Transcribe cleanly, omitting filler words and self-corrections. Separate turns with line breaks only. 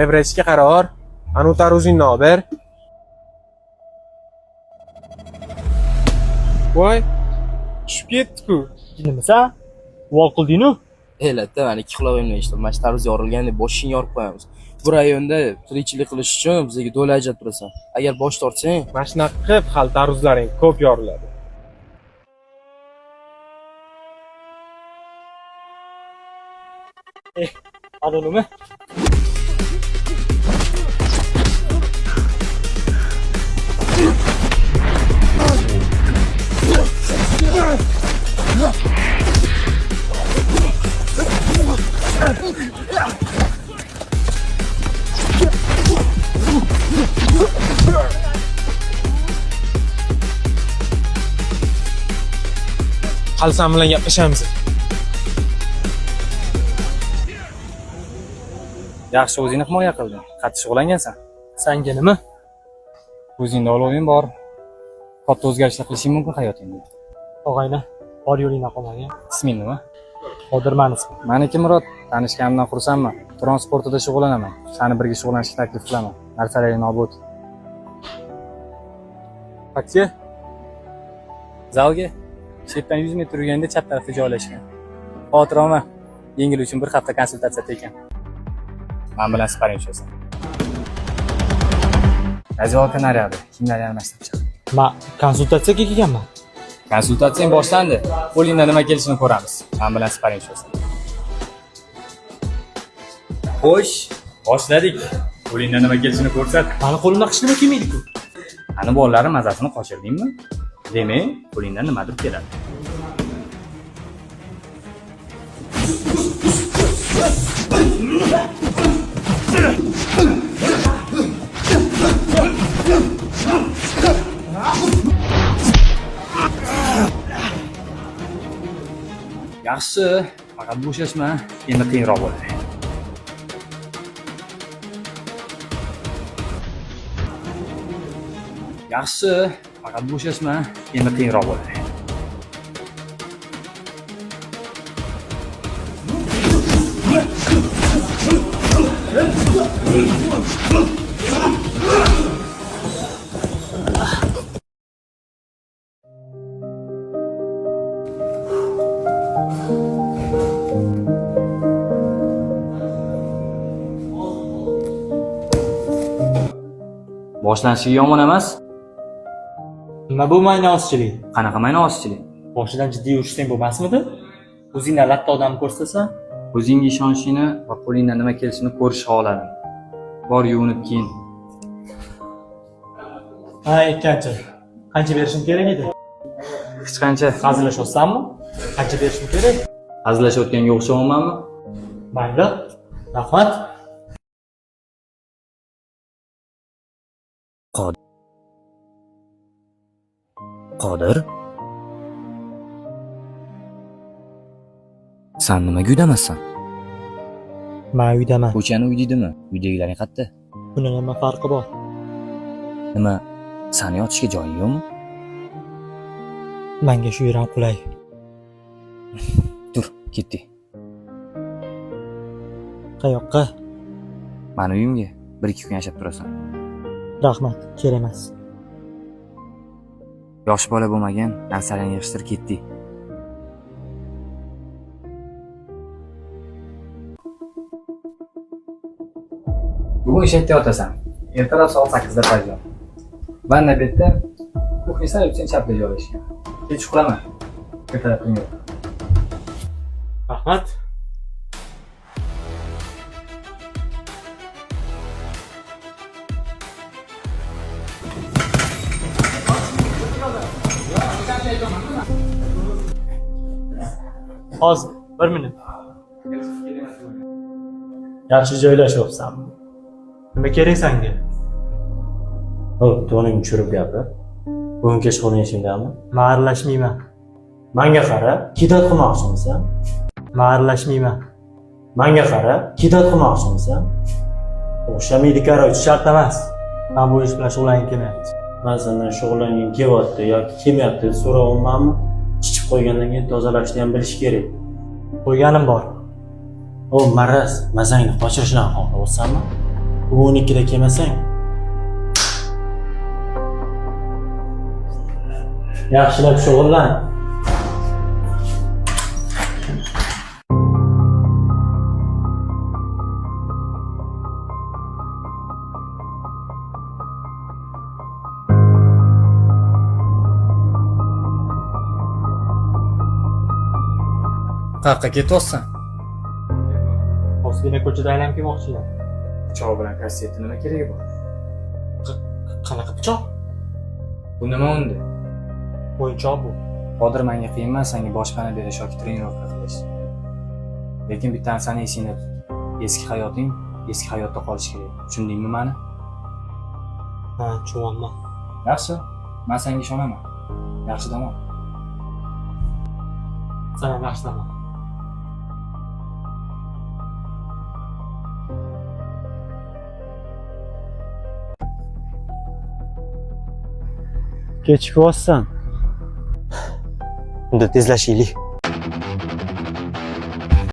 Evrechga qaror. Anu taruzingni olib ber. Voy, tushib ketdi-ku.
Jinimisan? Uvol qilding-u?
Elatda mana ikki qulog'imni eshitdim. Mana shu tarvuz yorilganda boshingni yorib qo'yamiz. Bu rayonda tirikchilik qilish uchun bizga do'la ajab turasan. Agar bosh tortsang,
Mana shunaqa qilib hali tarvuzlaring ko'p yoriladi.
Anu nima?
Hali san bilan gaplashamiz.
Yaxshi o'zingni himoya qilding. Qattiq shug'ullangansan.
Sanga nima?
O'zingda oloving bor. Katta o'zgarishlar qilishing mumkin hayotingda.
Og'ayni, bor yo'lingdan qolmagin.
Isming nima?
Qodir mani ismim.
Maniki Murod. Tanishganimdan xursandman. Turon sportida shug'ullanaman. Sani birga shug'ullanishga taklif qilaman. Narsalaringni olib o't.
Taksi?
Zalga chetdan 100 metr yurganda chap tarafda joylashgan. Xavotir olma. Yengil uchun bir hafta konsultatsiya tekin. Men bilan sparing tushasan. Razvolka naryadi. Kiyimlarni almashtirib chiq.
Ma konsultatsiyaga kelganman.
Konsultatsiyang boshlandi. Qo'lingdan nima kelishini ko'ramiz. Men bilan sparing tushasan. Xo'sh, boshladik. Qo'lingdan nima kelishini ko'rsat.
Mani qo'limdan hech nima kelmaydi-ku.
Ani bolalarni mazasini qochirdingmi? Demak, qo'lingdan nimadir keladi. Yaxshi, faqat bo'shashma, endi qiyinroq bo'ladi. Yaxshi, faqat bo'shashma, endi qiyinroq bo'ladi. Boshlanishiga yomon emas.
Nima bu maynozchilik?
Qanaqa maynozchilik?
Boshidan jiddiy urishsang bo'lmasmidi? O'zingdan latta odam ko'rsatasan.
O'zingga ishonchingni va qo'lingdan nima kelishini ko'rishni xohladim. Bor yuvinib kiyin.
Ha, aytgancha. Qancha berishim kerak edi?
Hech qancha.
Hazillashyapsanmi? Qancha berishim kerak?
Hazillashayotganga o'xshamaymanmi?
Mayli. Rahmat.
Qodir? San nimaga uydamassan?
Men uydaman.
Ko'chani uy deydimi? Uydagilaring qayerda?
Buni nima farqi bor?
Nima, sani yotishga joying yo'qmi?
Menga shu yer ham qulay.
Tur, ketdik.
Qayoqqa?
Mani uyimga 1-2 kun yashab turasan.
Rahmat, kerak emas.
Yosh bola bo'lmagan, narsalarni yig'ishtirib ketdik.
Bugun ishda yotasan. Ertalab soat 8 da paydo. Vanna bu yerda, kuxnya sal sen chapda joylashgan. Kech uxlama. Ertalab yo'q.
Rahmat. Hozir bir minut. Yaxshi joylashyapsanmi? Nima kerak senga?
O, to'ning tushirib gapir. Bugun kechqurun eshingdami?
Men aralashmayman.
Manga qara, kidat qilmoqchimisan?
Men aralashmayman.
Manga qara, kidat qilmoqchimisan? O'xshamaydi, короче.
Shart emas. Men bu ish bilan shug'ullangim kelmayapti.
Man sendan shug'ullanging kelyapti yoki kelmayapti deb so'rayapmanmi? Chichib qo'ygandan keyin tozalashni ham bilish kerak.
Qo'yganim bor.
O maraz, mazangni qochirishdan xohlayapsanmi? Bugun 12da kelmasang, yaxshilab shug'ullan.
Qayoqqa ketyapsan?
Ozgina ko'chada aylanib kelmoqchi edim.
Pichoq bilan kassetni nima keragi bor?
Qanaqa pichoq?
Bu nima unda?
O'yinchoq bu.
Qodir, menga qiyin emas senga boshpana berish yoki trenirovka qilish. Lekin bitta narsani esingda tut. Eski hayoting eski hayotda qolishi kerak. Tushundingmi mani?
Ha, tushunyapman.
Yaxshi. Men senga ishonaman. Yaxshi dam ol.
San ham yaxshi dam ol.
Kechikyapsan.
Unda tezlashaylik.